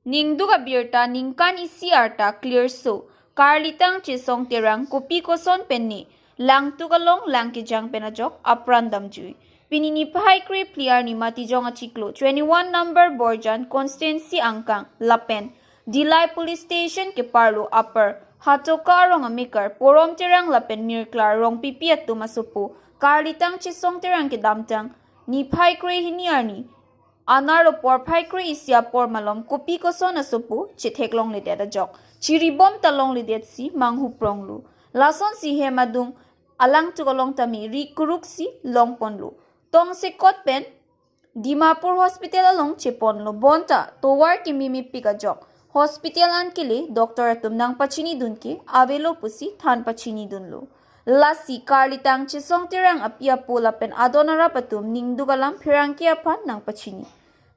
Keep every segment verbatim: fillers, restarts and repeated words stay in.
Ningduk abirta ningkan isi arta clear so, Karlitang Chesong Terang kopi koson pen ne langtuk along lang kejang pen ajok apran damjui. Pini niphai kre phli arni Matijong achiklo twenty-one number Borjan constituency angkang lapen Dillai Police Station keparlo Upper Hatoka arong amekar Porom Terang lapen Mirklar Rongpipi atum asopo Karlitang Chesong Terang kedamtang niphai kre hini arni anerlo porphai kre isi apor malom kopi koson asopo chetheklongledet ajok chiribom ta longledetsi manghupronglo. Lasonsi hem adung alangtuk along tame ri kuruk si longponlo. Tongsekot pen Dimapur Hospital along cheponlo. Bonta tovar kememepik ajok hospital an kele doctor atum nangpachinidun ke avelo pusi than pachinidunlo. Lasi Karlitang Chesong Terang api apo lapen adon arap atum ningduk alam pherangke aphan nangpachini.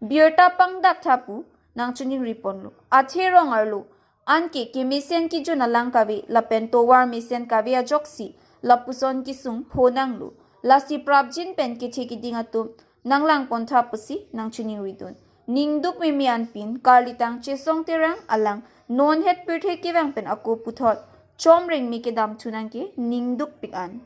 Birta pangdak tha pu nangchiningriponlo. Athe rong arlo anke kemesen kejun alang kave lapen tovar mesen kave ajoksi lapuson kesung phonanglo. Lasi prapjin pen kethe keding atum nanglangpon tha pusi nangchiningridun. Ningduk meme anpin Karlitang Chesong Terang alang non het pirthe kevang pen ako puthot chomreng me kedam thunang ke ningdukpik an.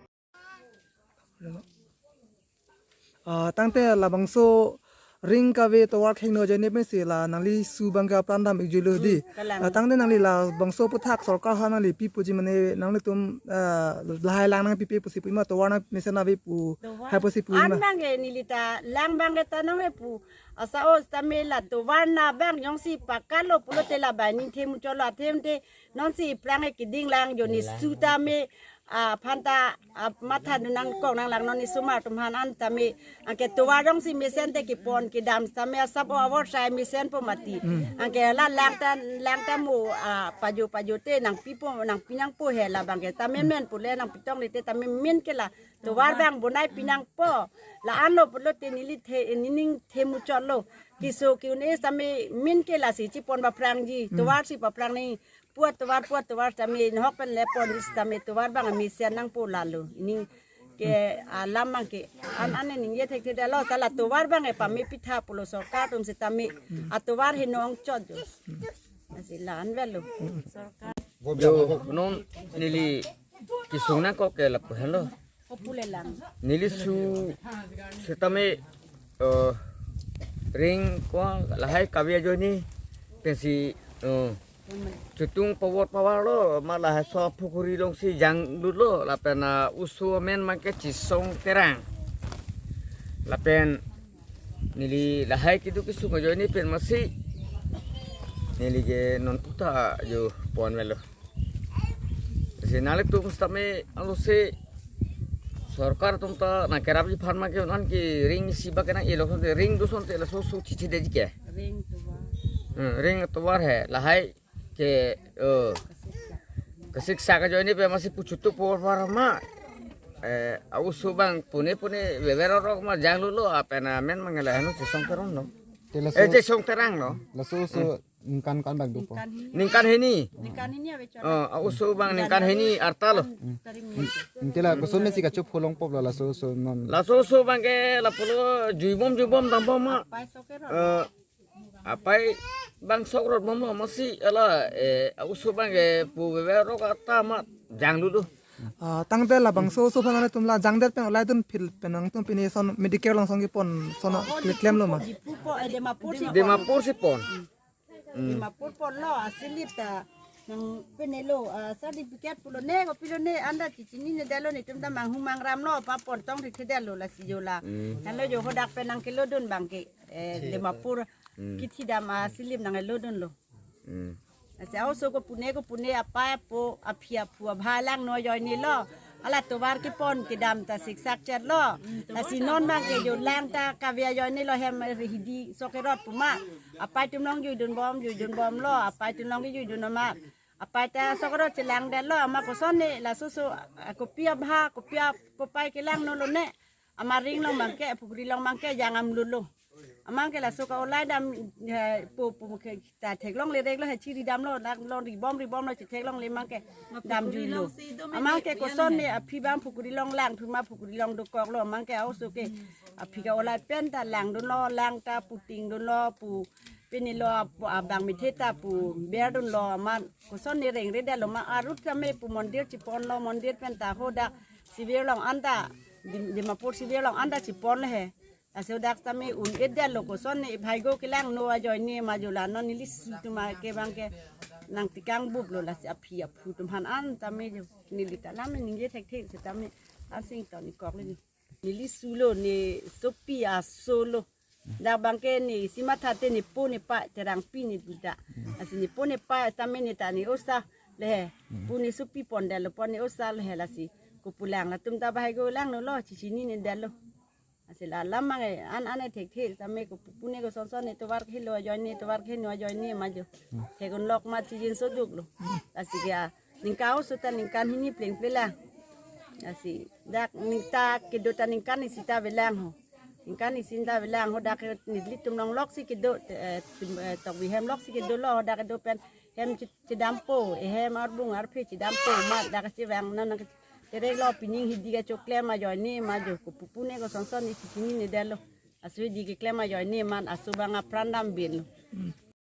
Ah, tangte labangso ring kave tovar khengno ajoine pensi la nangli su abangke apran dam-ikjuilo di. Kalang. Ah, tangte nangli labangso aphuthak sorkar ha nangli pipuji mane nanglitum, ah, lahai lang nangpipe pusi pu ma tovar nangmesen ave pu Tovar. Hai pusi pu ma. An abangke neli ta lang abangke ta nang pu. Asa o tame la tovar na abang jongsi pakalo pulote la bai ning themu cholo athe te nonsi prang keding lang joni su tame, ah, aphan ta, ah, matha nangkok nanglang non isomar atum aphan an tame anke tovar jongsi mesen te kepon kedam tame asap o avor sai mesenpo mati. Anke la lang ta lang ta mo, ah, pajo pajo te nangpipo nangpi nangpo he la abangke tame men pule nangpi tong le te tame men ke la tovar abang bonai pi nangpo. La anlo pulote neli the nining themu cholo. Keso ke-un-e tame men ke lasi chepon ba prangji. Tovar si ba prang ni puat tovar puat tovar tame nahok pen le pon tame tovar abang mesen nangpo lalo. Ining ke alam abangke an an ningje thekthedetlo ta la tovar abang e pame pitha pulo sorkar atum sitame atovar he nangchotjo. Lasi la-an avelo. Jo, non neli kesung nangkok ke lapu henlo. Kopule lang. Neli su sitame, eh, ring ko lahai kave ajoine pensi, eh, chutung pavot pavarlo ma lahai so pukhuri alongsi janglutlo lapen, ah, oso amen abangke Chesong Terang. Lapen neli lahai keduk kesung ajoine pen masi neli ke non puta jo pon avelo. Si nanglitum sitame alose sorkar atum ta nangkerapji aphan abangke non ke ring isi abangke nang-elo asonte ring do asonte laso so chichedetji ke. Ring tovar. Hmm, ring tovar he lahai ke, eh, kesiksak ajoine pen masi pu chutung pavot pavar ma, eh, oso abang pune pune vever rok ma janglutlo lapen amen abangke lahai no Chesong Terang no. Te laso Eh, Chesong Terang no. laso so ningkan kan bang dopo. Ningkan hini. Ningkan hini ave chot. Oh, oso abang ningkan hini artalo. Tarim ni. Te la koson mesi kachopho longpoplo laso so non. Laso oso abangke lapulo juibom juibom dambom ma. Pai soke ro. Eh, apai abang sok rot bomlo masi ala, eh, oso abangke pu vever rok ata ma janglutlo. Ah, tangte labangso oso aphan nangtum la jangdet pen olai dun phil pen nangtum pini son medical along son kepon son klemlo ma. Dipu po eh, Dimapur si. Dimapur si pon. Dimapur ponlo asilip ta nang penelo, ah, certificate pulo ne kopilo ne anda chichinidetlo netum ta manghu mangramlo pa pon tong thekthedetlo lasi jo la. Henlo jo hodak pen nangkelodun abangke, eh, Dimapur kithidam asilip nanglodunlo. Hmm. Lasi oso kopune kopune apai apo aphi aphu abha langno ajoinelo. Ala tovar kepon kedam ta siksak chetlo. Lasi non abangke jo lang ta kave ajoinelo hem rihidi soke rot pu ma. Apai atum along juidunbom juidunbomlo. Apai atum along juidun amat. Apai ta soke rot chelangdetlo amat koson ne laso so, ah, kopi abha kopi ap- kopai kelangno lo ne. Amat ring along abangke pukhuri along abangke jang amlutlo. Amat ke laso ka olai dam, eh, pu pu ke ta theklonglereklo he chiridamlo dak along ribom ribomlo chetheklongle amat ke damjuilo. Amat ke koson ne aphi abang pukhuri along lang thu ma pukhuri along dokoklo amat ke oso ke aphi ka olai pen ta langdunlo lang ta putingdunlo pu Pini lo ap-, abang mithe ta pu berdun lo amat koson ne rengre detlo ma arut kame pu mondir chipon lo mondir pen ta hodak Sibir long anta Dim-, Dimapur Sibir long anta chipon le he. Lasi hodak tame un-e detlo koson ne bhaigo kelangno ajoine ma jo la non neli su atum ke bang ke nangtekang bup lo lasi aphi aphu atum aphan an tame jo neli ta lam ningje thekthe setame an sing toni kok le jo. Neli su lo ne sopi aso lo. Dak bang ke ne isi matha te ne po ne pa terang pi ne duda. Lasi ne po ne pa tame ne ta ne osa le he. Pu ne sopi pon detlo pon ne osa le he lasi. Kopulang latum ta bhaigo langno lo chichinine detlo. Lasi la lam mang an an thekthe tame kopu ne kosonson ne tovar khelo ajoine tovar kheno ajoine ma jo. Thek-un lok ma chijin soduk lo. Lasi ke a ningkan oso ta ningkan hini plengple lang. Lasi dak ningta kedo ta ningkan isi ta avelang ho. Ningkan isi ta avelang ho dak nelitum long lok si kedo, eh, tim-, eh, tokbi hem lok si kedo lo ho dak kedo pen hem chi-, chedampo, eh, hem arbung arphe chedampo ma dak chevang nang terek lo pining hidi kechoklem ajoine ma jo kopu ne kosonson ne chichinine detlo. Aso hidi keklem ajoine man aso bang apran dambin lo.